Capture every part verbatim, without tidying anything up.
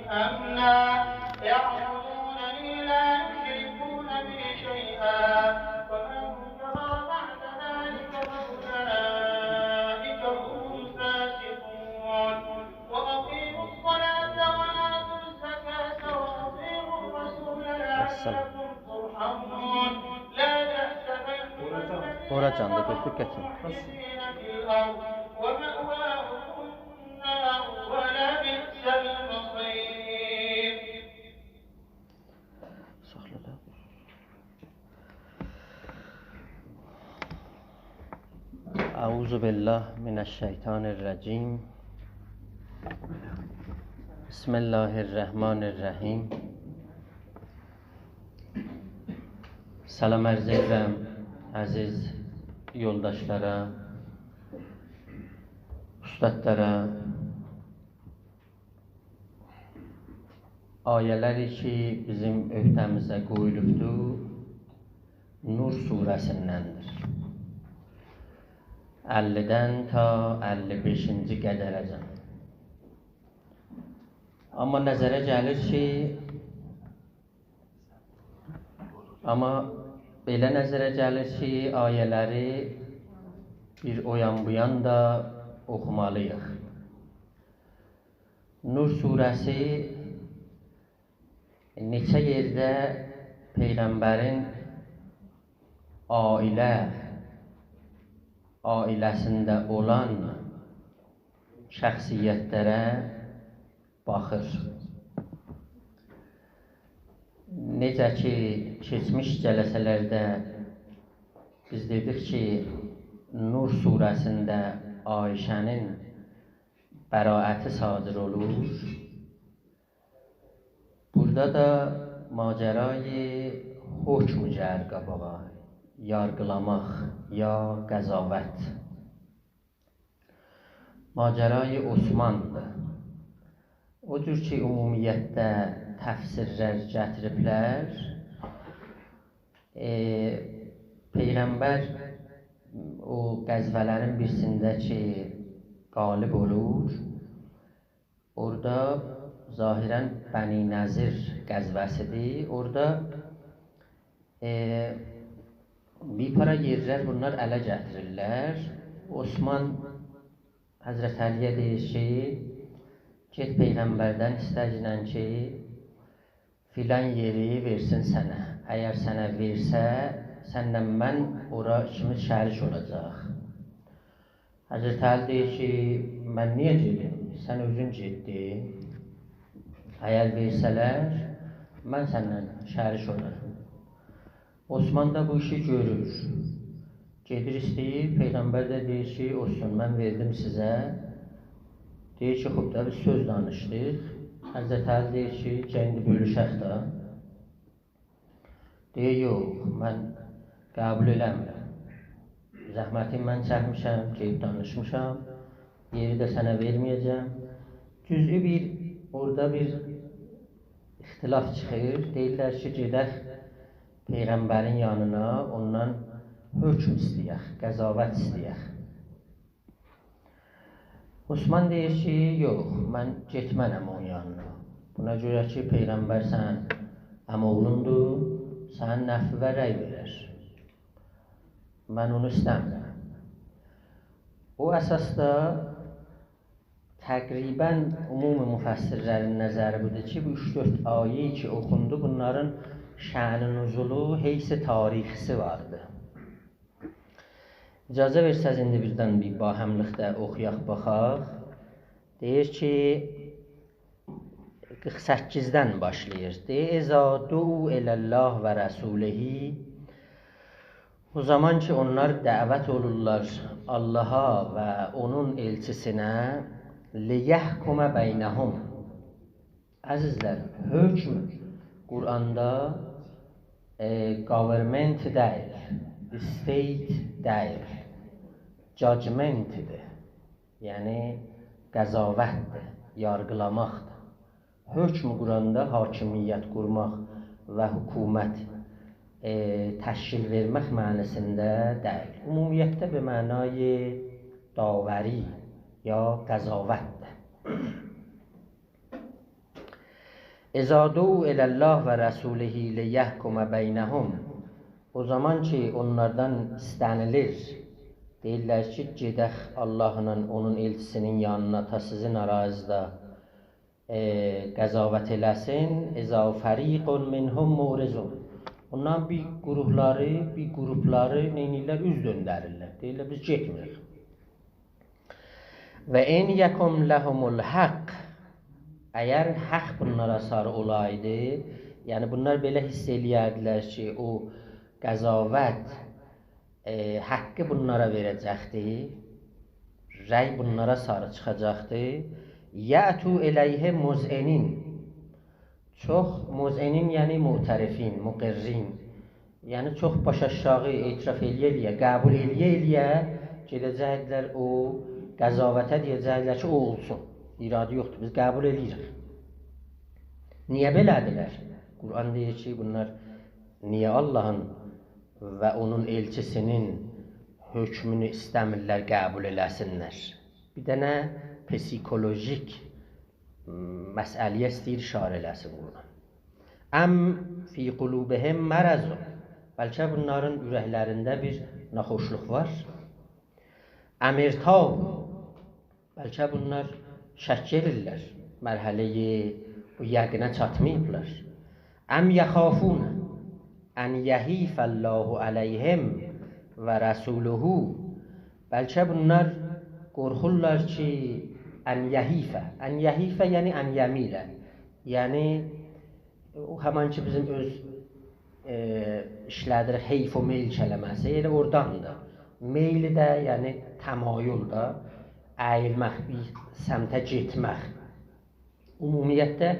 أمنا يعبدونني لا يشركون بي شيئا، ومن كفر بعد ذلك فأولئك هم الفاسقون. وأقيموا الصلاة وآتوا الزكاة وأطيعوا الرسول لعلكم ترحمون. لا تحسبن الذين قتلوا في سبيل الله أمواتا، بل أحياء عند ربهم يرزقون. اورا جاندا گؤتور گتیر. بس. ومأواهم النار ولبئس المصير. ساخلا دا. أعوذ بالله من الشيطان الرجيم. بسم الله الرحمن الرحيم. سلام عرض ائدیرم عزیز یولداشلارا، اوستادلارا. آیه‌لری کی بیزیم عهده‌میزه قویولوبدور، نور سوره‌سیندندیر. اللی‌دن تا اللی بئشینجی قدره‌جن. آمما نظره گلیر کی، آمما بئله نظره گلیر کی، آیه‌لری بیر او یان بو یان دا اوخومالی‌ییق. نور سوره‌سی نئچه یئرده پیغمبرین عائله، عائله‌سینده اولان شخصیتلره باخیر. نئجه کی کئچمیش جلسه‌لرده بیز دئدیک کی، نور سوره‌سینده عایشه‌نین برائتی صادر اولور. بورادا دا ماجرای حکم گلیر قاباغا، یارغیلاماق یا قضاوت. ماجرای عثمان‌دیر. او جور کی عمومیتده تفسیرلر گتیریبلر، ائ، پیغمبر او غزوه‌لرین بیریسینده کی غالب اولور، اورادا ظاهراً بنی‌نضیر غزوه‌سی‌دیر. اورادا، ائ، بیر پارا یئرلر بونلار اله گتیریرلر. عثمان حضرت علی‌یه دئییر کی، گئت پیغمبردن ایسته‌گینن کی، فلان یئری وئرسین سنه. اگر سنه وئرسه، سنله من اورا ایکیمیز شریک اولاجاق. حضرت علی دئییر کی، من نییه گئدیم؟ سن اؤزون گئت دئ. اگر وئرسه‌لر، من سنن شریک اولارام. عثمان دا بو ایشی گؤرور. گئدیر ایسته‌ییر، پیغمبر ده دئییر کی، اولسون، من وئردیم سیزه. دئییر کی، خوب دا، بیز سؤز دانیشدیق. حضرت علی دئییر کی، گلین ایندی بؤلوشک ده. دئییر، یوخ، من قبول ائله‌میرم. زحمتین من چکمیشم، گئدیب دانیشمیشام. یئری ده سنه وئرمه‌یه‌جم. جزئی بیر، اورادا بیر اختلاف چیخیر. دئییرلر کی، گئدک پیغمبرین یانینا، اوندان حکم ایسته‌یک، قضاوت ایسته‌یک. عثمان دئییر کی، یوخ، من گئتمه‌نم اونون یانینا. بونا گؤره کی، پیغمبر سنین عم‌اوغلوندور، سنین نفعیوه رأی وئرر. من اونو ایسته‌میرم. او اساسدا تقریباً عموم مفسرلرین نظری بودور کی، بو اوچ-دؤرد آیه کی اوخوندو، بونلارین شأن نزولو، حیث تاریخی‌سی واردی. اجازه وئرسز، ایندی بیردن بیر باهملیقدا اوخویاق، باخاق. دئییر کی، قیرخ سککیزدن باشلاییر. دئییر، «إذا دعوا إلی الله و رسوله». او زامان کی اونلار دعوت اولورلار آللاها و اونون ائلچی‌سینه، «لیحکم بینهم». عزیزلر، حکم قرآندا، ائ، government دئییل، state دئییل، judgment-دیر. یعنی قضاوت‌دیر، یارغیلاماق‌دیر. حکم قرآندا حاکمیت قورماق و حکومت، ائ، تشکیل وئرمک معنی‌سینده دئییل. عمومیتده به معنای داوری یا قضاوت‌دیر. «إذا دعوا إلی الله و رسوله لیحکم بینهم.» او زامان کی، اونلاردان ایسته‌نیلیر، دئییرلر کی، گئدک آللاهلا اونون ائلچیسینین یانینا، تا سیزین آرانیزدا، ائ، قضاوت ائله‌سین. «إذا فریق منهم معرضون.» اونلارین بیر گروپلاری، بیر گروپلاری نئینیرلر؟ اوز دؤندریرلر. دئییرلر: «بیز گئتمیریک.» «و إن یکن لهم الحق»، اگر حق بونلارا ساری اولایدی، یعنی بونلار بئله حس ائله‌یردیلر کی، او قضاوت، ائ، حقی بونلارا وئره‌جکدی، رأی بونلارا ساری چیخاجاقدی. «یأتوا إلیه مذعنین.» چوخ مذعنین، یعنی معترفین، مقرّین. یعنی چوخ باش آشاغی، اعتراف ائله‌یه ائله‌یه، قبول ائله‌یه ائله‌یه گئده‌جکدیلر او قضاوته، دئیه‌جکدیلر کی، او اولسون. ایرادی یوخدور، بیز قبول ائله‌ییریک. نییه بئله‌دیلر؟ قرآن دئییر کی، بونلار نییه آللاهین و اونون ائلچیسینین حکمونو ایسته‌میرلر قبول ائله‌سینلر؟ بیر دنه پسیکولوژیک مسئله‌یه ایسته‌ییر اشاره ائله‌سین قرآن. «أم فی قلوبهم مرض»، بلکه بونلارین اورکلرینده بیر ناخوشلوق وار. «أم ارتابوا»، بلکه بونلار شک ائدیرلر، مرحله‌ی بو یقینه چاتماییبلار. «أم یخافون أن یحیف الله علیهم و رسوله»، بلکه بونلار قورخورلار کی، «أن یحیف»، «أن یحیف» یعنی «أن یمیل»، یعنی او همان کی، بیزیم اؤز، ائ، ایشله‌دیریک حیف و میل کلمه‌سی، ائله اوراداندیر. میل ده، یعنی تمایل ده، اییلمک، بیر سمته گئتمک. عمومیتده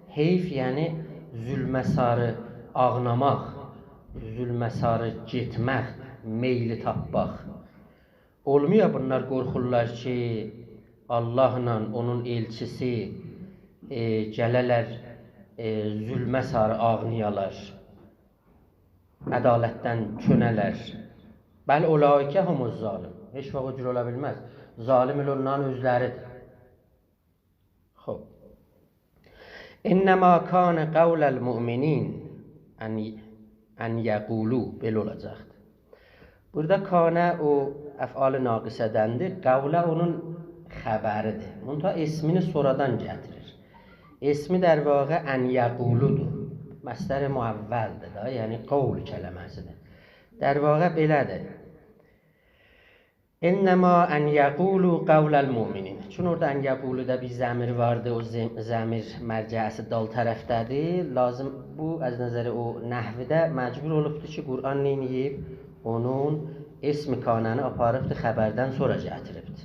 حیف، یعنی ظلمه ساری آغناماق، ظلمه ساری گئتمک، میلی تاپماق. اولمویا بونلار قورخورلار کی، آللاهلا اونون ائلچیسی، ائ، گله‌لر، ائ، ظلمه ساری آغنایالار، عدالتدن چؤنه‌لر. «بل أولئک هم الظالمون.» هئچ واخت او جور اولا بیلمز. ظالم ائله اونلارین اؤزلریدیر. خوب. «إنما کان قول المؤمنین أن، أن یقولوا»، بئله اولاجاقدی. بورادا «کان» او افعال ناقصه‌دندیر، «قول» اونون خبریدیر. منتها اسمینی سونرادان گتیریر. اسمی در واقع «أن یقولوا»دور. مصدر مؤولدیر دا، یعنی قول کلمه‌سیدیر. در واقع بئله‌دیر. «إنما أن یقولوا قول المؤمنین.» چون اورادا «أن یقولوا»دا بیر ضمیر واردی، او ضم-، ضمیر مرجعی‌سی دال طرفده‌دیر. لازم بو، از نظر او نحویده مجبور اولوبدور کی، قرآن نئینییب؟ اونون اسم «کان»نی آپاریبدی، خبردن سونرا گتیریبدی.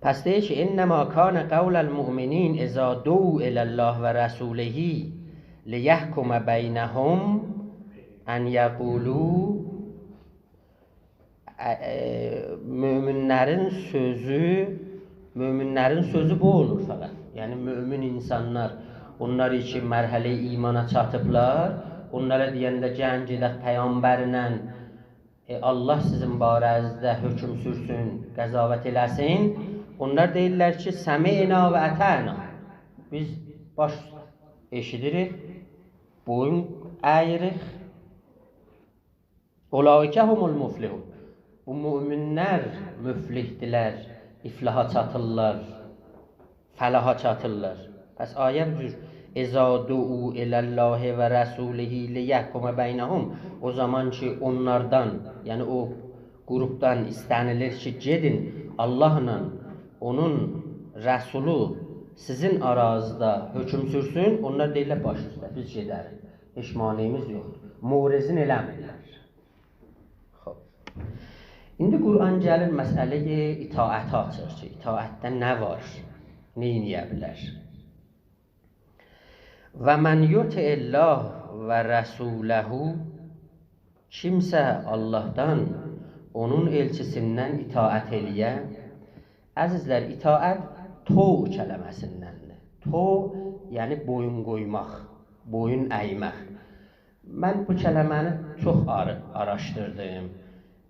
پس دئییر کی، «إنما کان قول المؤمنین إذا دعوا إلی الله و رسوله لیحکم بینهم أن یقولوا». ا-، ا-، مؤمنلرین سؤزو، مؤمنلرین سؤزو بو اولور فقط. یعنی مؤمن اینسانلار، اونلار کی مرحله‌ی ایمانا چاتیبلار، اونلارا دئینده «گلین گئدک پیغمبرله، ائ، آللاه سیزین باره‌نیزده حکم سورسون، قضاوت ائله‌سین»، اونلار دئییرلر کی، «سمعنا و أطعنا.» بیز باش اوسته ائشیدیریک، بویون اییریک. «أولئک هم المفلحون.» بو مؤمنلر مفلحدیرلر، افلاحا چاتیرلار، فلاحا چاتیرلار. پس آیه بو جور: «إذا دعوا إلی الله و رسوله لیحکم بینهم». او زامان کی، اونلاردان، یعنی او گروپدان ایسته‌نیلیر کی، گئدین آللاهلا اونون رسولو سیزین آرانیزدا حکم سورسون، اونلار دئییرلر: «باش اوسته، بیز گئدریک. هئچ مانعیمیز یوخدور.» معرضین ائله‌میرلر. خوب. ایندی قرآن گلیر مسئله‌ی اطاعتی آچیر کی، اطاعتده نه وار؟ نئینیه بیلر؟ «و من یطع الله و رسوله»، کیمسه آللاهدان، اونون ائلچیسیندن اطاعت ائله‌یه. عزیزلر، اطاعت طوع کلمه‌سیندندیر. طوع، یعنی بویون قویماق، بویون ایمک. من بو کلمه‌نی چوخ آر-، آراشدیردیم.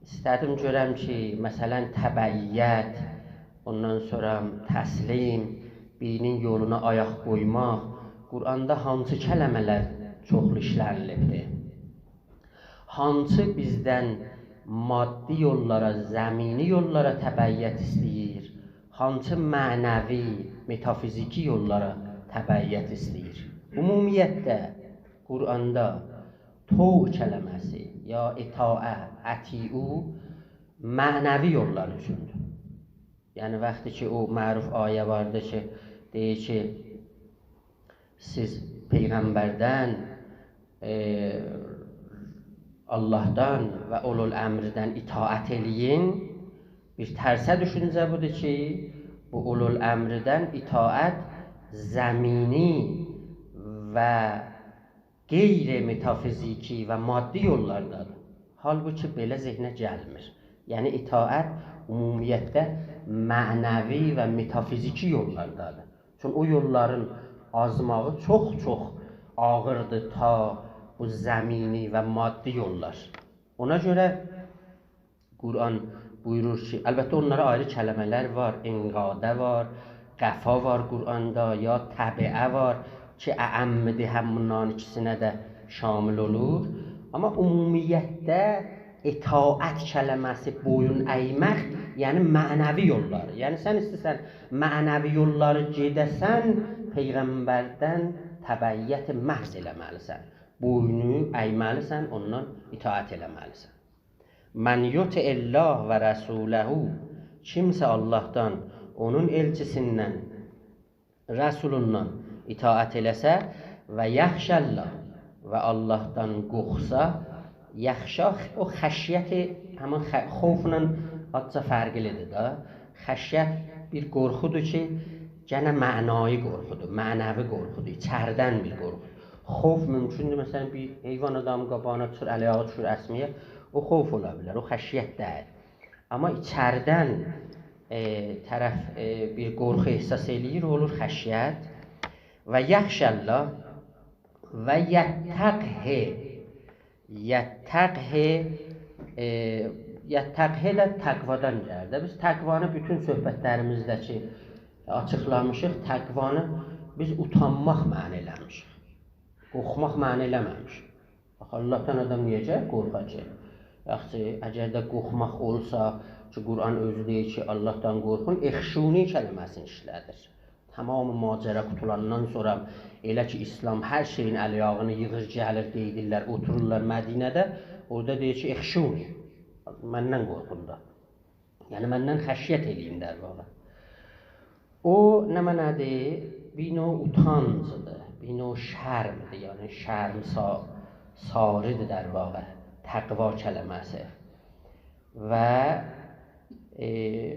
ایسته‌دیم گؤرم کی، مثلا، تبعیت، اوندان سونرا تسلیم، بیرینین یولونا آیاق قویماق، قرآندا هانسی کلمه‌لر چوخلو ایشله‌نیلیبدیر؟ هانسی بیزدن مادی یوللارا، زمینی یوللارا تبعیت ایسته‌ییر؟ هانسی معنوی، متافیزیکی یوللارا تبعیت ایسته‌ییر؟ عمومیتله، قرآندا طوع کلمه‌سی، یا اطاعه، اطیعوا، معنوی یوللار اوچوندور. یعنی، وقتی کی، او معروف آیه واردی کی، دئییر کی، سیز پیغمبردن، ائ، آللاهدان و اولوالامردن اطاعت ائله‌یین. بیر ترسه دوشونجه بودور کی، بو اولوالامردن اطاعت زمینی و غیر متافیزیکی و مادی یوللاردادیر. حالبوکی بئله ذهنه گلمیر. یعنی اطاعت عمومیتله معنوی و متافیزیکی یوللاردادیر. چون او یوللارین آزماغی چوخ-چوخ آغیردیر تا بو زمینی و مادی یوللار. اونا گؤره قرآن بویورور کی، البته اونلارا آیری کلمه‌لر وار، انقاده وار، قفا وار قرآندا، یا تبعه وار کی، اعمدیر، هم بونلارین ایکیسینه ده شامل اولور. آمما عمومیتده اطاعت کلمه‌سی، بویون اَیمک، یعنی معنوی یوللاری. یعنی سن ایسته‌سن معنوی یوللاری گئده‌سن، پیغمبردن تبعیت محض ائله‌مه‌لیسن. بوینو اَیمه‌لیسن، اوندان اطاعت ائله‌مه‌لیسن. «من یطع الله و رسوله»، کیمسه آللاهدان، اونون ائلچیسیندن، رسولوندان اطاعت ائله‌سه، «و یخش الله»، و آللاهدان قورخسا، یخشا، او خشیت همین خ-، خوفلا آزجا فرقلیدیر دا. خشیت بیر قورخودور کی، گئنه معنایی قورخودور، معنوی قورخودور، ایچریدن بیر قورخو. خوف مومکوندور، مثلا، بیر حیوان آدامین قاباغینا چیخیر، ال-آیاغی دوشور اسمه‌یه، او خوف اولا بیلر، او خشیت دئییل. آمما ایچریدن، ائ، طرف، ائ، بیر قورخو احساس ائله‌ییر، اولور خشیت. «و یخش الله و یتقه». یتقه، ائ، یتقه ائله تقوادان گلیر ده. بیز تقوانی بوتون صحبتلریمیزده کی آچیقلامیشیق، تقوانی بیز اوتانماق معنا ائله‌میشیک. قورخماق معنا ائله‌مه‌میشیک. آخی، آللاهدان آدام نییه گرک قورخا کی؟ یاخشی، اگر ده قورخماق اولسا کی، قرآن اؤزو دئییر کی، آللاهدان قورخون، «اخشونی» کلمه‌سینی ایشله‌دیر. تمام ماجرا قوتولاندان سونرا ائله کی، ایسلام هر شئیین ال-آیاغینی ییغیر، گلیر، قئییدیرلر، اوتورورلار مدینه‌ده، اورادا دئییر کی، «اخشونی»، مندن قورخون دا. یعنی، مندن خشیت ائله‌یین، در واقع. او نمنه‌دیر؟ بیر نوع اوتانجدیر، بیر نوع شرمدیر، یعنی شرمسا-، ساری‌دیر، در واقع، تقوا کلمه‌سی. و، ائ،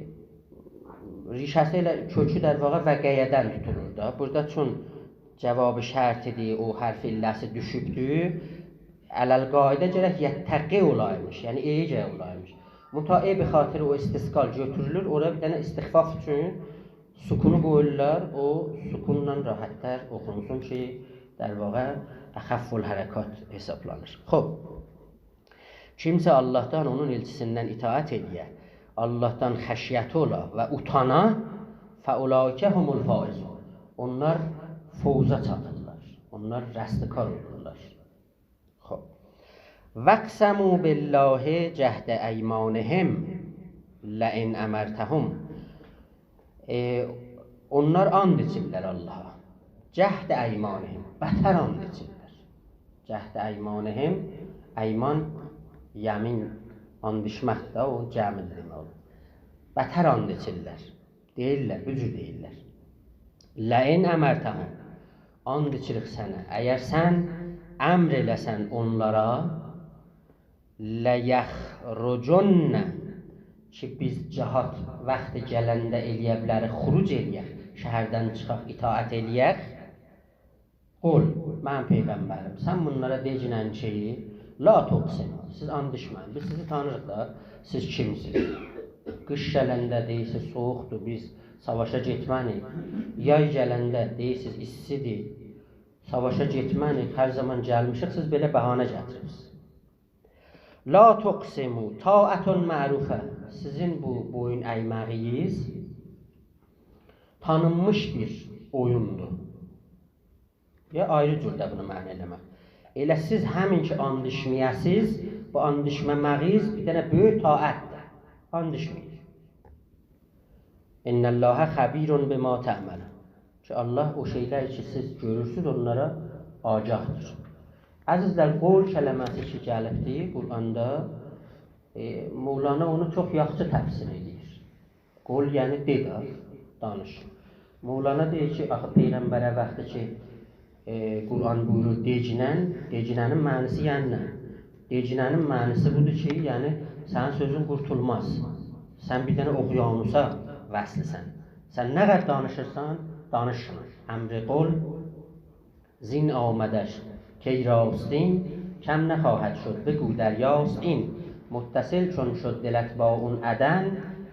ریشه‌سی ائله کؤکو، در واقع، «وقیه»دن توتولور دا. بورادا چون جواب شرطی‌دیر، او حرف عله‌سی دوشوبدور. علی‌القاعده گرک «یتقه» اولایمیش، یعنی «ائ» گرک اولایمیش. منتها «ائ» به خاطر او استثقال گؤتورولور، اورا بیر دنه استخفاف اوچون سکونو قویورلار، او سکونلا راحت‌تر اوخونسون کی، در واقع، اخف الحرکات حسابلانیر. خوب. کیمسه آللاهدان، اونون ائلچیسیندن اطاعت ائله‌یه، آللاهدان خشیتی اولا و اوتانا، «فاولئک هم الفائزون». اونلار فوزا چاتیرلار. اونلار رستگار اولورلار. خوب. «واقسموا بالله جهد ایمانهم لئن امرتهم». ائ، اونلار آند ایچیرلر آللاها. «جهد ایمانهم»، بتر آند ایچیرلر. «جهد ایمانهم»، ایمان، یمین، آند ایچمکدیر، او جمعی‌دیر دئمک اولور. بتر آند ایچیرلر. دئییرلر، بو جور دئییرلر: «لئن امرتهم»، آند ایچیریک سنه، اگر سن امر ائله‌سن اونلارا، «لیخرجن»، کی بیز جهاد واختی گلنده ائله‌یه بیلریک، خروج ائله‌یک، شهردن چیخاق، اطاعت ائله‌یک. «قل»، منیم پیغمبریم، سن بونلارا دئگینن کی، «لا تقسموا»، سیز آند ایچمه‌یین، بیز سیزی تانیریق دا، سیز کیمسیز. قیش گلنده دئییرسیز، سویوقدور، بیز ساواشا گئتمه‌نیک. یای گلنده دئییرسیز، ایستی‌دیر، ساواشا گئتمه‌نیک، هر زامان گلمیشیک، سیز بئله بهانه گتیریبسیز. «لا تقسموا، طاعة معروفة»، سیزین بو بویون اَیمه‌یینیز تانینمیش بیر اویوندور. یا آیری جور ده بونو معنا ائله‌مک. ائله سیز همین کی آند ایچمه‌یه‌سیز، بو آند ایچمه‌مه‌ییز بیر دنه بؤیوک طاعتدیر. آند ایچمه‌یین. «إن الله خبیر بما تعملون.» کی الله او شئیلر کی سیز گؤرورسونوز، اونلارا آگاهدیر. عزیزلر، قول کلمه‌سی کی گلیبدی قرآندا، ائ، مولانا اونو چوخ یاخشی تفسیر ائدیر. قول، یعنی دئ ده، دانیش. مولانا دئییر کی، آخی پیغمبره وقتی کی، ائ، قرآن بویورور دئگینن، دئگیننین معناسی یعنی نه؟ دئگیننین معناسی بودور کی، یعنی سنین سؤزون قورتولماز. سن بیر دنه اقیانوسا وصلسن. سن نه قدر دانیشیرسان، دانیشما. امر قول زین آمدش کای راستین، کم نخواهد شد، بگو دریاست این. متصل چون شد دلت با اون عدن،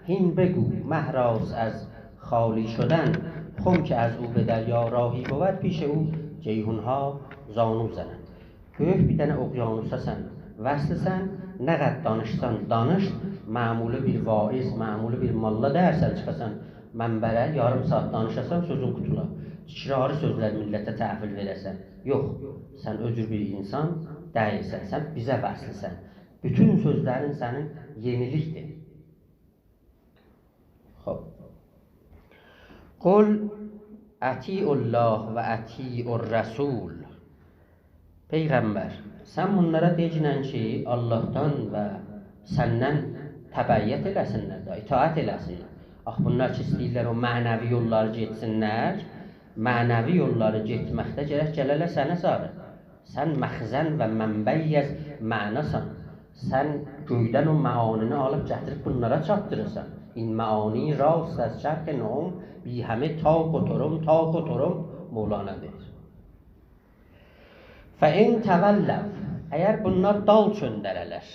هین بگو مهراس از خالی شدن. خم که از او به دریا راهی بود، پیش او جیحون‌ها زانو زنند. بؤیوک بیر دنه اقیانوسا سن وصلسن، نه قدر دانیشسان دانیش، معمولی بیر واعظ، معمولی بیر ملا دئییرسن، چیخاسان منبره، یاریم ساعات دانیشاسان، سؤزون قوتولا. تکراری سؤزلر میللته تحویل وئره‌سن. یوخ، سن او جور بیر انسان دئییلسن، سن بیزه وصلسن. بوتون سؤزلرین سنین یئنیلیکدیر. خوب. «قل أطیعوا الله و أطیعوا الرسول.» پیغمبر، سن بونلارا دئگینن کی، آللاهدان و سندن تبعیت ائله‌سینلر ده، اطاعت ائله‌سینلر. آخی بونلار کی ایسته‌ییرلر او معنوی یوللاری گئتسینلر، معنوی یوللاری گئتمکده گرک گله‌لر سنه ساری. سن مخزن و منبعی از معناسان. سن گؤیدن او معانینی آلیب گتیریب بونلارا چاتدیریرسان. «این معانی راست از چرخ نهم، بی همه طاق و طرم، طاق و طرم»، مولانا دئییر. «فإن تولوا»، اگر بونلار دال چؤندره‌لر.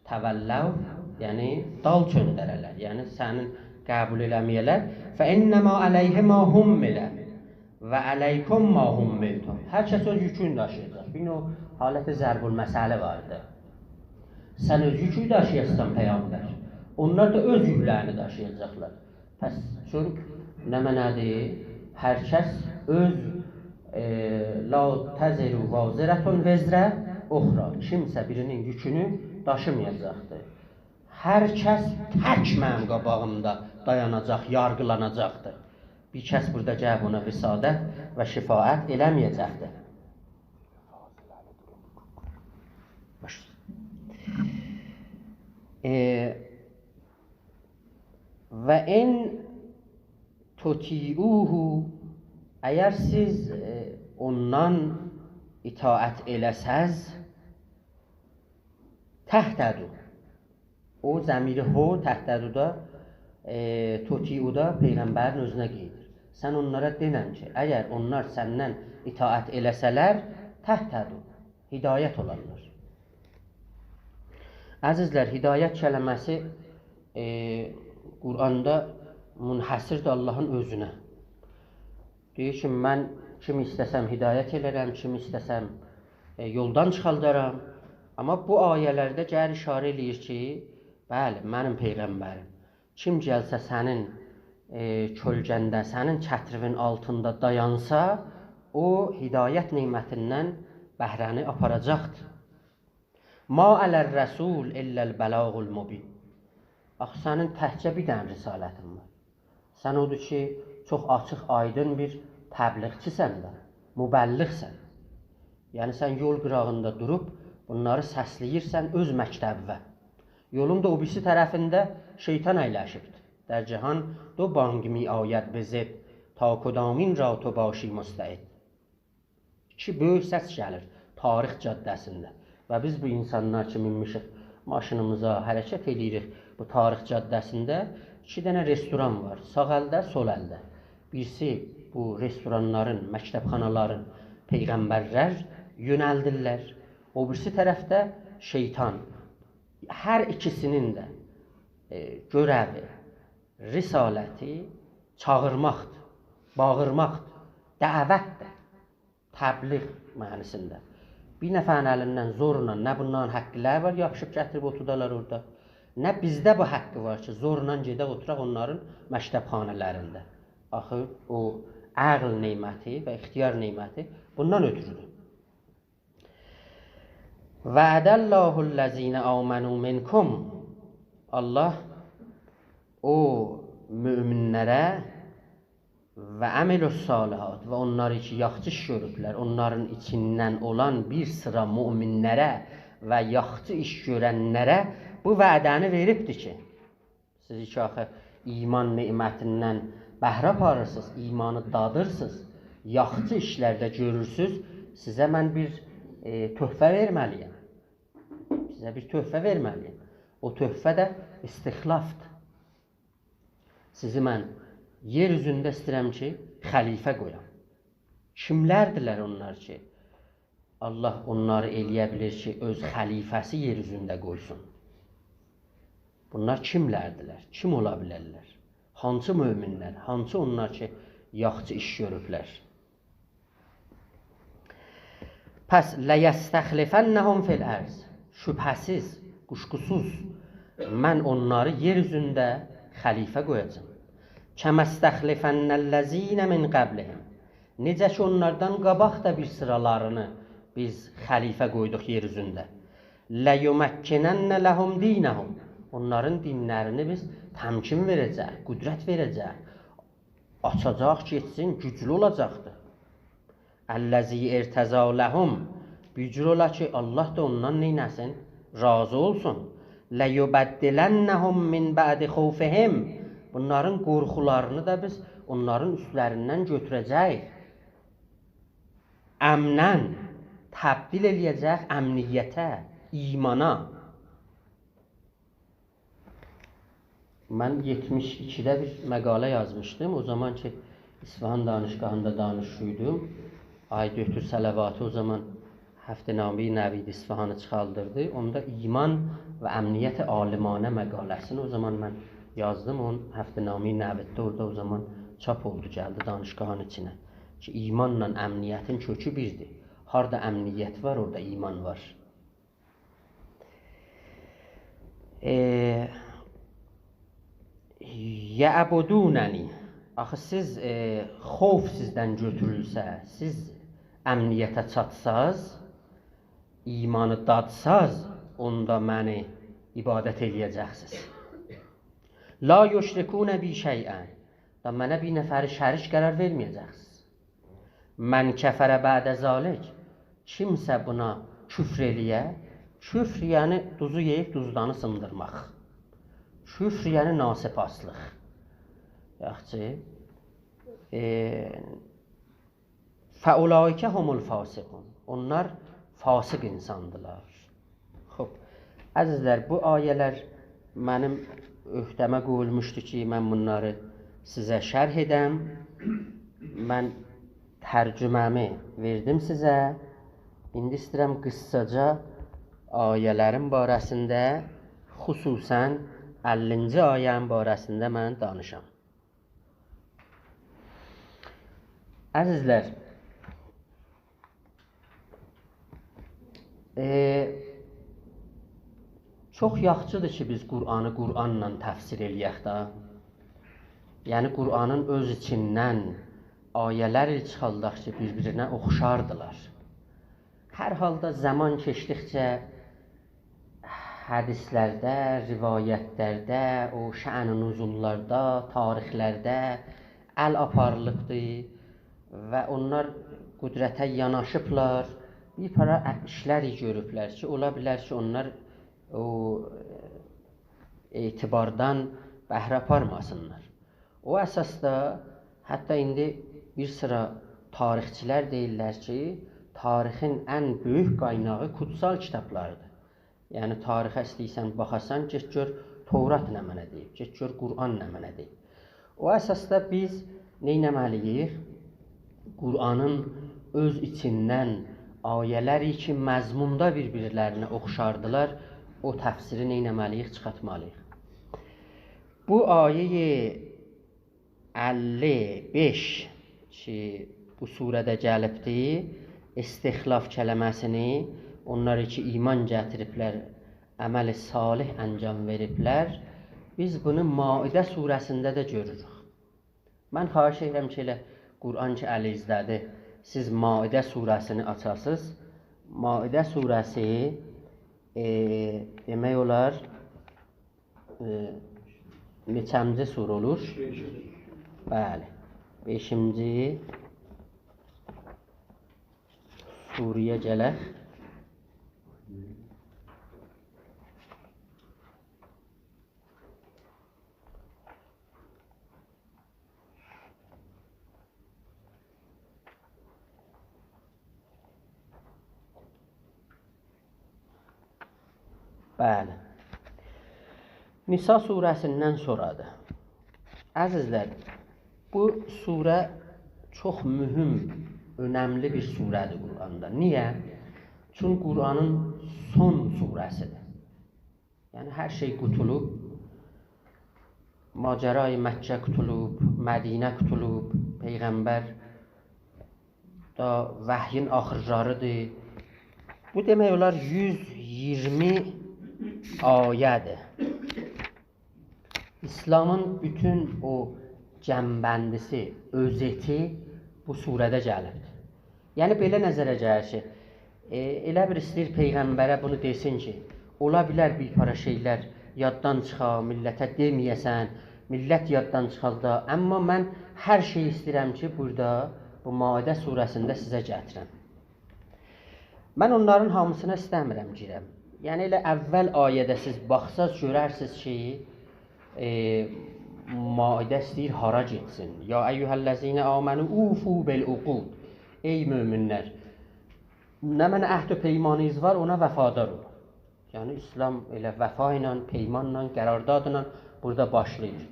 «تولوا»، یعنی دال چؤندره‌لر، یعنی سنین قبول ائله‌مه‌یه‌لر. «فإنما علیه ما حمل و علیکم ما حملتم.» هر کس اؤز یوکونو داشییاجاق. بیر نوع حالت ضرب‌المثلی واردی. سن اؤز یوکونو داشییاجاقسان، پیغمبر. اونلار دا اؤز یوکلرینی داشییاجاقلار. پس چون نمنه‌دیر؟ هر کس اؤز، ائ، «لا تزر وازرة وزر أخری»، کیمسه بیرینین یوکونو داشیمایاجاقدیر. هر کس تک منیم قاباغیمدا دایاناجاق، یارغیلاناجاقدیر. بیر کس بورادا گلیب اونا وساطت و شفاعت ائله‌مه‌یه‌جکدیر. باش. ائ، «و ان تطیعوه»، اگر سیز، ائ، اوندان اطاعت ائله‌سز، «تهتدوا». او ضمیر «هو»، «تهتدوا»دا، ائ، «تطیعوا»دا پیغمبرین اؤزونه قاییدیر. سن اونلارا دئنن کی، اگر اونلار سندن اطاعت ائله‌سه‌لر، «تهتدوا»، هدایت اولارلار. عزیزلر، هدایت کلمه‌سی، ائ، قرآندا منحصردیر آللاهین اؤزونه. دئییر کی، من کیمی ایسته‌سم هدایت ائلرم، کیمی ایسته‌سم، ائ، یولدان چیخالدارام. آمما بو آیه‌لرده گلیر اشاره ائله‌ییر کی، بلی، منیم پیغمبریم. کیم گلسه سنین، ائ، کؤلگنده، سنین چتریوین آلتیندا دایانسا، او هدایت نعمتیندن بهره‌نی آپاراجاقدیر. «ما علی الرسول إلا البلاغ المبین.» آخی سنین تکجه بیر دنه رسالتین وار. سن اودور کی، چوخ آچیق، آیدین بیر تبلیغچی‌سن ده، مبلغ‌سن. یعنی سن یول قیراغیندا دوروب بونلاری سسله‌ییرسن اؤز مکتبیوه. یولون دا او بیریسی طرفینده شیطان اَیلشیبدیر. «در جهان دو بانگ می‌آید به ضد، تا کدامین را تو باشی مستعد.» ایکی بؤیوک سس گلیر تاریخ جاده‌سینده. و بیز بو انسانلار کی مینمیشیک ماشینیمیزا، حرکت ائله‌ییریک بو تاریخ جاده‌سینده، ایکی دنه رستوران وار. ساغ الده، سول الده. بیریسی بو رستورانلارین، مکتب‌خانالارین پیغمبرلر یؤنلدیرلر. او بیریسی طرفده شیطان. هر ایکیسینین ده، ائ، گؤرَوی، رسالتی چاغیرماقدیر، باغیرماقدیر، دعوتدیر. تبلیغ معنی‌سینده. بیر نفرین الیندن زورلا، نه بونلارین حقلری وار، یاپیشیب گتیریب اوتوردالار اورادا، نه بیزده بو حقی وار کی، زورلا گئدک اوتوراق اونلارین مکتب‌خانالاریندا. آخی او عقل نعمتی و اختیار نعمتی بوندان اؤترودور. «وعد الله الذین آمنوا منکم». الله او مؤمنلره «و عملوا الصالحات»، و اونلاری کی، یاخشی ایش گؤروبلر، اونلارین ایچیندن اولان بیر سیرا مؤمنلره و یاخشی ایش گؤرنلره بو وعده‌نی وئریبدیر کی، سیز کی آخی ایمان نعمتیندن بهره آپاریرسینیز، ایمانی دادیرسینیز، یاخشی ایشلر ده گؤرورسوز، سیزه من بیر، ائ، تحفه وئرمه‌لی‌یم. سیزه بیر تحفه وئرمه‌لی‌یم. او تحفه ده استخلافدیر. سیزی من یئر اوزونده ایسته‌ییرم کی، خلیفه قویام. کیملردیلر اونلار کی، الله اونلاری ائلیه بیلیر کی، اؤز خلیفه‌سی یئر اوزونده قویسون؟ بونلار کیملردیلر؟ کیم اولا بیلرلر؟ هانسی مؤمنلر؟ هانسی اونلار کی، یاخشی ایش گؤروبلر؟ پس «لیستخلفنهم فی الارض»، شبهه‌سیز، قوشقوسوز، من اونلاری یئر اوزونده خلیفه قویاجاغام. «کما استخلف الذین من قبلهم»، نئجه کی، اونلاردان قاباق دا بیر سیرالارینی بیز خلیفه قویدوق یئر اوزونده. «لیمکنن لهم دینهم»، اونلارین دینلرینی بیز تمکین وئره‌جه‌ییک، قدرت وئره‌جه‌ییک. آچاجاق، گئتسین، گوجلو اولاجاقدیر. «الذی ارتضی لهم»، بیر جور اولا کی، الله دا اوندان نئینه‌سین؟ راضی اولسون. «لیبدلنهم من بعد خوفهم»، بونلارین قورخولارینی دا بیز اونلارین اوستلریندن گؤتوره‌جه‌ییک. «امناً»، تبدیل ائلیه‌جه‌ییک امنیته، ایمانا. من یئتمیش ایکیده بیر مقاله یازمیشدیم. او زامان کی، اصفهان دانشگاهیندا دانشجویدوم. آقای دکتر صلواتی او زامان هفته‌نامه‌ی نوید اصفهانی چیخاردیردی. اوندا ایمان و امنیت عالمانه مقاله‌سینی او زامان من یازدیم. اونون هفته‌نامه‌ی نویدده اورادا او زامان چاپ اولدو، گلدی دانشگاهین ایچینه. کی، ایمانلا امنیتین کؤکو بیردیر. هاردا امنیت وار، اورادا ایمان وار. ائ، «یعبدوننی». آخی سیز، ائ، خوف سیزدن گؤتورولسه، سیز امنیته چاتساز، ایمانی دادساز، اوندا منی عبادت ائلیه‌جکسینیز. «لا یشرکون بی شیئا». دا منه بیر نفری شریک قرار وئرمه‌یه‌جکسینیز. «من کفر بعد ذلک»، کیمسه بونا کفر ائلیه، کفر یعنی دوزو یئییب دوزدانی سیندیرماق. کفر یعنی ناسپاسلیق. یاخشی. ائ، «فاولئک هم الفاسقون». اونلار فاسق اینساندیلار. خوب، عزیزلر، بو آیه‌لر منیم عهده‌مه قویولموشدو کی، من بونلاری سیزه شرح ائدم. من ترجمه‌می وئردیم سیزه. ایندی ایسته‌ییرم قیسساجا آیه‌لرین باره‌سینده، خصوصاً الینجی آیه‌نین باره‌سینده من دانیشام. عزیزلر، ائ، چوخ یاخشیدیر کی، بیز قرآنی قرآنلا تفسیر ائلیه‌ک ده. یعنی، قرآنین اؤز ایچیندن آیه‌لر چیخارداق کی، بیر-بیرینه اوخشاردیلار. هر حالدا زامان کئچدیکجه حدیثلرده، روایتلرده، او شأن نزول‌لاردا، تاریخلرده ال آپاریلیبدی و اونلار قدرته یاناشیبلار. بیر پارا ایشلر گؤروبلر کی، اولا بیلر کی، اونلار او اعتباردان بهره آپارماسینلار. او اساسدا حتی ایندی بیر سیرا تاریخچیلر دئییرلر کی، تاریخین ان بؤیوک قایناغی قوتسال کیتابلاریدیر. یعنی، تاریخه ایسته‌ییرسن باخاسان، گئت گؤر تورات نمنه دئییب، گئت گؤر قرآن نمنه دئییب. او اساسدا بیز نئینه‌مه‌لی‌ییک؟ قرآنین اؤز ایچیندن آیه‌لری کی، مضموندا بیر-بیرلرینه اوخشاردیلار، او تفسیری نئینه‌مه‌لی‌ییک؟ چیخارتمالی‌ییق. بو آیه‌ی اللی بئش کی، بو سوره‌ده گلیبدی، استخلاف کلمه‌سینی، اونلار کی، ایمان گتیریبلر، عمل صالح انجام وئریبلر، بیز بونو مائده سوره‌سینده ده گؤروروک. من خواهش ائدیرم کی، ائله قرآن کی الیزده‌دیر، سیز مائده سوره‌سینی آچاسینیز. مائده سوره‌سی، ائ، دئمک اولار، ائ، نئچه‌مجی سوره اولور؟ بلی. بئشینجی سوره‌یه گلک. بلی. نساء سوره‌سیندن سونرادیر. عزیزلر، بو سوره چوخ مهم، اؤنملی بیر سوره‌دیر قرآندا. نییه؟ چون قرآنین سون سوره‌سیدیر. یعنی هر شئی قوتولوب، ماجرای مکه قوتولوب، مدینه قوتولوب، پیغمبر دا وحیین آخیرلاریدیر. بو دئمک اولار یوز اییرمی آیه‌دیر. اسلامین بوتون او جمع‌بندی‌سی، اؤزتی بو سوره‌ده گلیبدیر. یعنی بئله نظره گلیر کی، ائ، ائله بیر ایسته‌ییر پیغمبره بونو دئسین کی، اولا بیلر بیر پارا شئیلر یاددان چیخا، میللته دئمه‌یه‌سن، میللت یاددان چیخالدا. آمما من هر شئیی ایسته‌ییرم کی، بورادا، بو مائده سوره‌سینده سیزه گتیرم. من اونلارین هامیسینا ایسته‌میرم گیرم. یعنی ائله اول آیه‌ده سیز باخساز گؤررسینیز کی، ائ، مائده ایسته‌ییر هارا گئتسین. «یا ایها الذین آمنوا اوفوا بالعقود.» ای مؤمن‌لر، نمنه عهد و پیمانینیز وار، اونا وفادار اولون. یعنی اسلام ائله وفا ایله، پیمانلا، قراردادلا بورادا باشلاییر.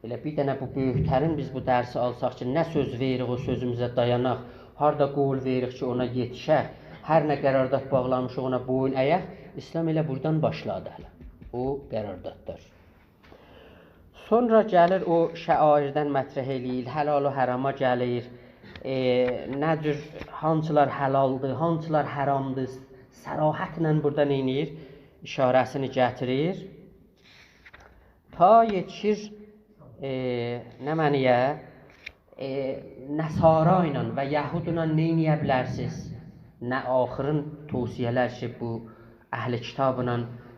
ائله بیر دنه بو بؤیوک‌ترین بیز بو درسی آلساق کی، نه سؤز وئریریک، او سؤزوموزه دایاناق، هاردا قول وئریریک کی، اونا یئتیشک، هر نه قرارداد باغلامیشیق، اونا بویون اَیک، اسلام ائله بورادان باشلادی هله. او قراردادلار. سونرا گلیر او شعائردن مطرح ائله‌ییر، حلال و حراما گلیر. ائ، نه جور، هانسیلار حلالدیر، هانسیلار حرامدیر، صراحتله بورادا نئینیر؟ اشاره‌سینی گتیریر. تا یئتیشیر، ائ، نمنه‌یه؟ ائ، نصارا ایله و یهودلا نه ائلیه بیلرسینیز؟ نه آخرین توصیه‌لر کی، بو اهل کتابلا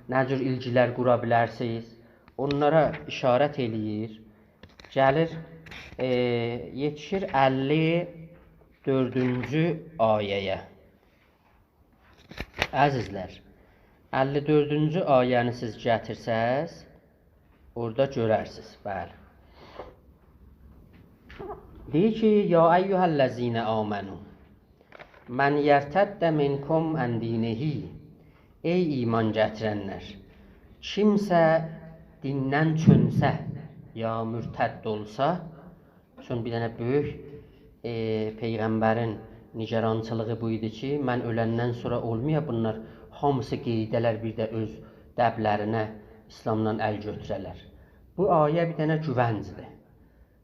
نه جور ایلگیلر قورا بیلرسینیز؟ اونلارا اشارت ائله‌ییر. گلیر، ائ، یئتیشیر اللی دؤردونجو آیه‌یه. عزیزلر، اللی دؤردونجو آیه‌نی سیز گتیرسز، اورادا گؤررسینیز. بلی. دئییر کی، «یا ایها الذین آمنوا من یرتد منکم عن دینه.» ای ایمان گتیرن‌لر، کیمسه دیندن چؤنسه، یا مرتد اولسا، چون بیر دنه بؤیوک، ائ، پیغمبرین نگرانچیلیغی بو ایدی کی، من اؤلندن سونرا اولمایا بونلار هامیسی قئییده‌لر بیر ده اؤز دبلرینه، اسلامدان ال گؤتوره‌لر. بو آیه بیر دنه گوونجدیر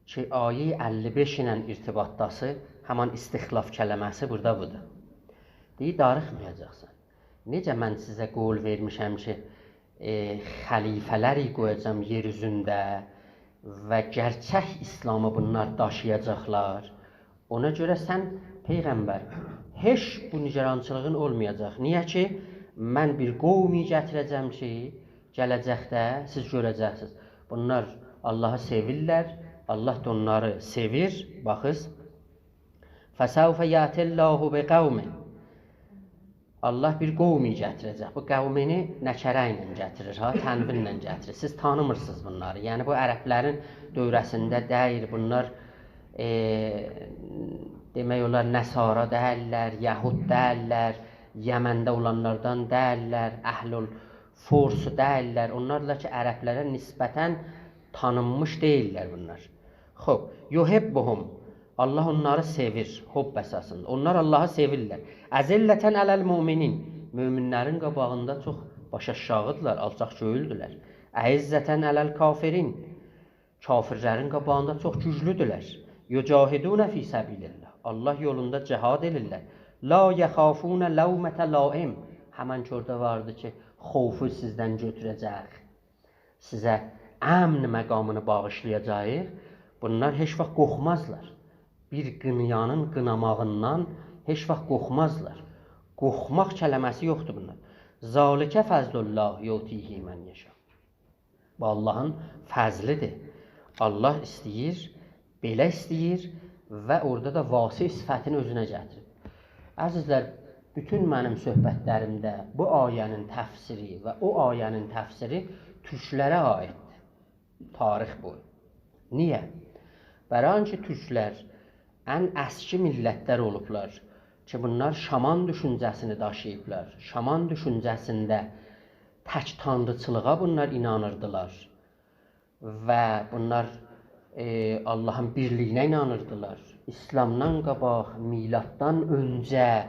کی، آیه اللی بئش ایله ارتباطداسی، همان استخلاف کلمه‌سی بورادا بودور. دئییر، داریخمایاجاقسان. نئجه من سیزه قول وئرمیشم کی، ائ، خلیفه‌لری قویاجاغام یئر اوزونده و گئرچک اسلامی بونلار داشییاجاقلار. اونا گؤره سن، پیغمبر، هئچ بو نگرانچیلیغین اولمایاجاق. نییه کی، من بیر قومی گتیره‌جم کی، گله‌جکده سیز گؤره‌جکسینیز. بونلار آللاهی سئویرلر، آللاه دا اونلاری سئویر. باخیز، «فسوف یأتی الله بقوم.» آللاه بیر قومی گتیره‌جک. بو قومینی نکره ایله گتیریر، ها، تنوین‌له گتیریر. سیز تانیمیرسینیز بونلاری. یعنی، بو عرب‌لرین دؤوره‌سینده دئییل. بونلار، ائ، دئمک اولار، نصارا دئییللر، یهود دئییللر، یمنده اولانلاردان دئییللر، اهل الفرس دئییللر. اونلار دا کی، عرب‌لره نسبتاً تانینمیش دئییللر بونلار. خوب، «یحبهم.» آللاه اونلاری سئویر، حب اساسیندا. اونلار آللاهی سئویرلر. «أذلة علی المؤمنین.» مؤمن‌لرین قاباغیندا چوخ باش‌آشاغی‌دیرلار، آلچاق‌گؤیولدولر. «أعزة علی الکافرین.» کافرلرین قاباغیندا چوخ گوجلودولر. «یجاهدون فی سبیل الله.» آللاه یولوندا جهاد ائدیرلر. «لا یخافون لومة لائم.» همن کی اورادا واردی کی، خوفو سیزدن گؤتوره‌جک. سیزه امن مقامینی باغیشلایاجاغیق. بونلار هئچ واخت قورخمازلار. بیر قینایانین قیناماغیندان هئچ واخت قورخمازلار. قورخماق کلمه‌سی یوخدور بونلار. «ذلک فضل الله یؤتیه من یشاء.» بو آللاهین فضلیدیر. آللاه ایسته‌ییر، بئله ایسته‌ییر و اورادا دا واسع صفتینی اؤزونه گتیریر. عزیزلر، بوتون منیم صحبتلریمده بو آیه‌نین تفسیری و او آیه‌نین تفسیری تورکلره عایددیر. تاریخ بویو. نییه؟ برای اینکه تورکلر ان اسکی میللتلر اولوبلار کی، بونلار شامان دوشونجه‌سینی داشیییبلار. شامان دوشونجه‌سینده تک تانریچیلیغا بونلار اینانیردیلار. و بونلار، ائ، آللاهین بیرلیگینه اینانیردیلار. ایسلامدان قاباق، میلاددان اؤنجه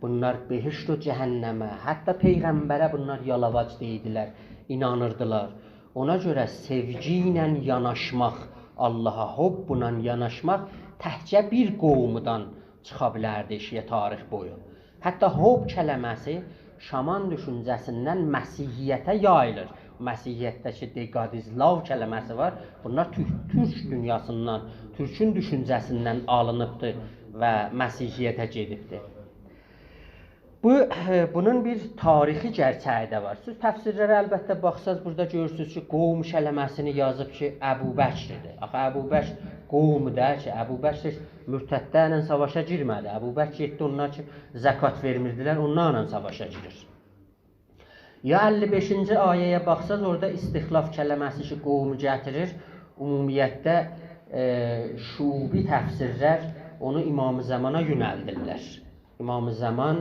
بونلار بهشت و جهنمه، حتی پیغمبره بونلار یالاواج دئییردیلر، اینانیردیلار. اونا گؤره سئوگی ایله یاناشماق، آللاها حب‌لا یاناشماق تکجه بیر قومدان چیخا بیلردی ائشیگه تاریخ بویو. حتی حب کلمه‌سی شامان دوشونجه‌سیندن مسیحیته یاییلیر. مسیحیتده کی، «God is love» کلمه‌سی وار. بونلار تورک، تورک دونیاسیندان، تورکون دوشونجه‌سیندن آلینیبدیر و مسیحیته گئدیبدیر. بو، بونون بیر تاریخی گئرچه‌یی ده وار. سیز تفسیرلره البته باخساز، بورادا گؤرورسونوز کی، قوم کلمه‌سینی یازیب کی، ابوبکردیر. آخی ابوبکر قومدور کی، ابوبکر مرتدلرله ساواشا گیرمه‌دی. ابوبکر گئتدی، اونلار کی، زکات وئرمیردیلر، اونلارلا ساواشا گیریر. یا اللی بئشینجی آیه‌یه باخساز، اورادا استخلاف کلمه‌سی کی، قومو گتیریر. عمومیتده، ائ، شعوبی تفسیرلر اونو امام زمانا یؤنلدیرلر. امام زمان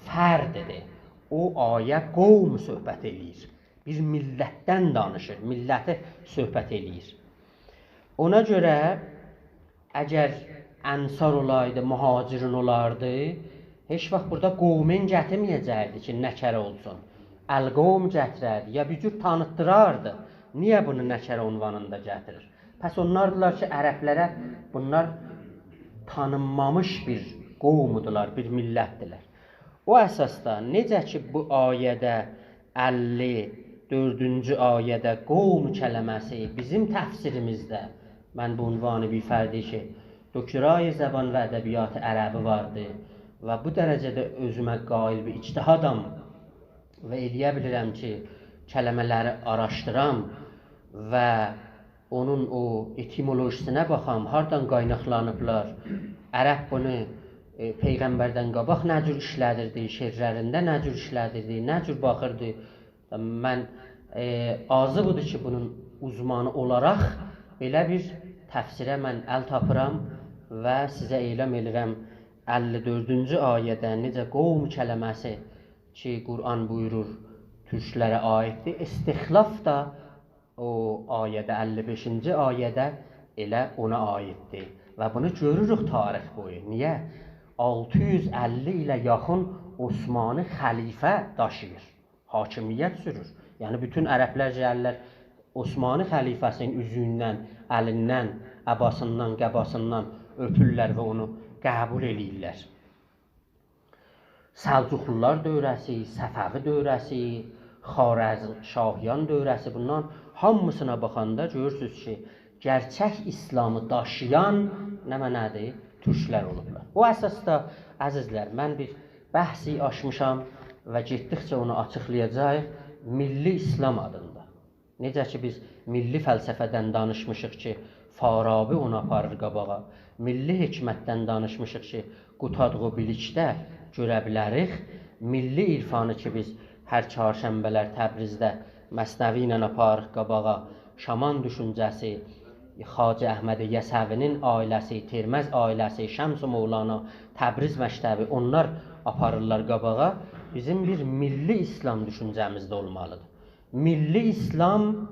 فرددیر. او آیه قوم صحبت ائله‌ییر. بیر میللتدن دانیشیر، میللتی صحبت ائله‌ییر. اونا گؤره اگر انصار اولایدی، مهاجرون اولاردی، هئچ واخت بورادا قومین گتیرمه‌یه‌جکدی کی، نکره اولسون. القوم گتیرردی، یا بیر جور تانیتدیراردی. نییه بونو نکره عنوانیندا گتیریر؟ پس اونلاردیلار کی، عربلره بونلار تانینمامیش بیر قومدولار، بیر میللتدیلر. او اساسدا، نئجه کی، بو آیه‌ده، اللی دؤردونجو آیه‌ده قوم کلمه‌سی بیزیم تفسیریمیزده، من به عنوان بیر فردی کی، دکترای زبان و ادبیات عربی واردی و بو درجه‌ده اؤزومه قائل بیر اجتهادام و ائلیه بیلیرم کی، کلمه‌لری آراشدیرام و اونون او اتیمولوژیسینه باخام، هاردان قایناقلانیبلار. عرب بونو، ائ، پیغمبردن قاباق نه جور ایشله‌دیردی، شعرلرینده نه جور ایشله‌دیردی، نه جور باخیردی. من، ائ، آزی بودور کی، بونون اوزمانی اولاراق بئله بیر تفسیره من ال تاپیرام و سیزه اعلام ائدیرم، اللی دؤردونجو آیه‌ده نئجه قوم کلمه‌سی کی، قرآن بویورور، تورکلره عایددیر. استخلاف دا او آیه‌ده، اللی بئشینجی آیه‌ده ائله اونا عایددیر. و بونو گؤروروک تاریخ بویو. نییه؟ آلتی یوز اللی ایله یاخین عثمانی خلیفه داشیییر، حاکمیت سورور. یعنی، بوتون عربلر گلیرلر، عثمانی خلیفه‌سینین اوزویوندن، الیندن، عباسیندان، قباسیندان اؤپورلر و اونو قبول ائله‌ییرلر. سلجوقلولار دؤوره‌سی، صفوی دؤوره‌سی، خوارزمشاهیان دؤوره‌سی، بونلارین هامیسینا باخاندا گؤرورسونوز کی، گئرچک ایسلامی داشییان نمنه‌دیر؟ تورکلر اولوبلار. او اساسدا، عزیزلر، من بیر بحثی آچمیشام و گئتدیکجه اونو آچیقلایاجاغیق، میللی ایسلام آدیندا. نئجه کی، بیز میللی فلسفه‌دن دانیشمیشیق کی، فارابی اونو آپاریر قاباغا، میللی حکمتدن دانیشمیشیق کی، قوتادغو بیلیکده گؤره بیلریک، میللی عرفانی کی، بیز هر چهارشنبه‌لر تبریزده مثنوی ایله آپاریریق قاباغا، شامان دوشونجه‌سی، خواجه احمد یسوی‌نین عائله‌سی، ترمذ عائله‌سی، شمس و مولانا، تبریز مکتبی، اونلار آپاریرلار قاباغا، بیزیم بیر میللی ایسلام دوشونجه‌میز ده اولمالیدیر. میللی ایسلام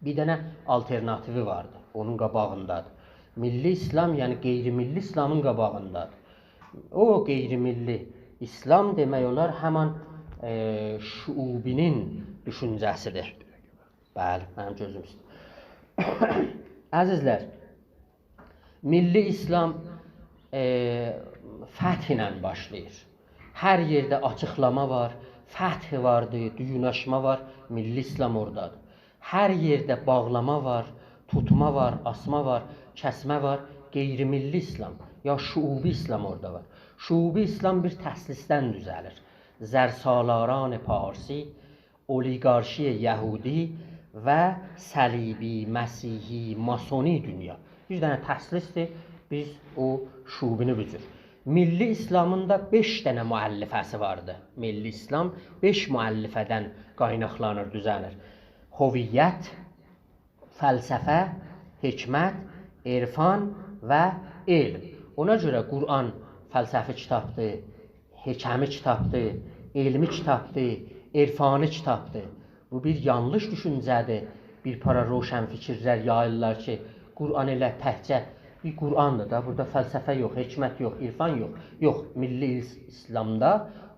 بیر دنه آلترناتیوی واردی، اونون قاباغیندادیر. میللی ایسلام، یعنی غیرمیللی ایسلامین قاباغیندادیر. او غیرمیللی ایسلام دئمک اولار همان، ائ، شعوبی‌نین دوشونجه‌سیدیر. بلی، منیم گؤزوم اوسته. عزیزلر، میللی ایسلام، ائ، فتح ایله باشلاییر. هر یئرده آچیقلاما وار، فتح واردی، دویون‌آچما وار، میللی ایسلام اورادادیر. هر یئرده باغلاما وار، توتما وار، آسما وار، کسمه وار، غیر میللی ایسلام، یا شعوبی ایسلام اورادا وار. شعوبی ایسلام بیر تثلیثدن دوزه‌لیر. زرسالاران پارسی، اولیگارشی یهودی و صلیبی، مسیحی، ماسونی دونیا. بیر دنه تثلیثدیر، بیز او شعوبینی بو جور. میللی ایسلامین دا بئش دنه مؤلفه‌سی واردی. میللی ایسلام بئش مؤلفه‌دن قایناقلانیر، دوزه‌لیر. هویت، فلسفه، حکمت، عرفان و علم. اونا گؤره قرآن فلسفی کیتابدیر، حکمی کیتابدیر، علمی کیتابدیر، عرفانی کیتابدیر. بو بیر یانلیش دوشونجه‌دیر. بیر پارا روشنفکرلر یاییرلار کی، قرآن ائله تکجه بیر قرآندیر دا، بورادا فلسفه یوخ، حکمت یوخ، عرفان یوخ. یوخ، میللی ایس-، ایسلامدا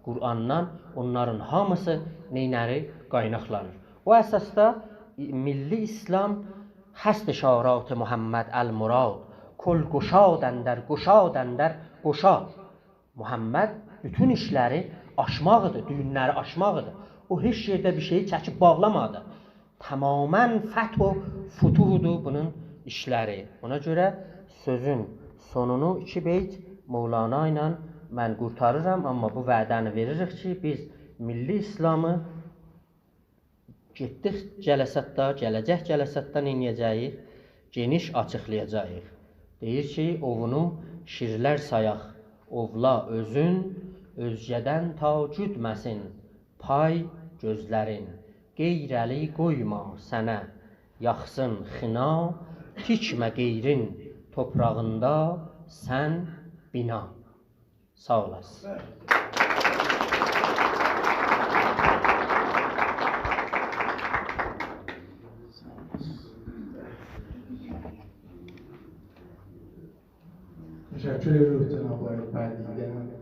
قرآندان اونلارین هامیسی نئینه‌ری؟ قایناقلانیر. او اساسدا میللی ایسلام هست اشارات محمد المراد، کل گشاد اندر گشاد اندر گشاد. محمد بوتون ایشلری آشماق ایدی، دویونلری آشماق ایدی. او هئچ یئرده بیر شئیی چکیب باغلامادی. تماما فتح و فتوحدور بونون ایشلری. اونا گؤره سؤزون سونونو ایکی بیت مولانا ایله من قورتاریرام، آمما بو وعده‌نی وئریریک کی، بیز میللی ایسلامی گئتدیک جلساتدا، گله‌جک جلساتدا نئینیه‌جه‌ییک؟ گئنیش آچیقلایاجاغیق. دئییر کی، اووونو شیرلر سایاق، اوولا اؤزون، اؤزگه‌دن تا گودمه‌سین پای گؤزلرین. غیر الی قویما سنه یاخسین خینا، تیکمه غیرین توپراغیندا سن بینا. ساغ اولاسین. تشکر ائدیریک جناب آقای بدیعی‌دن.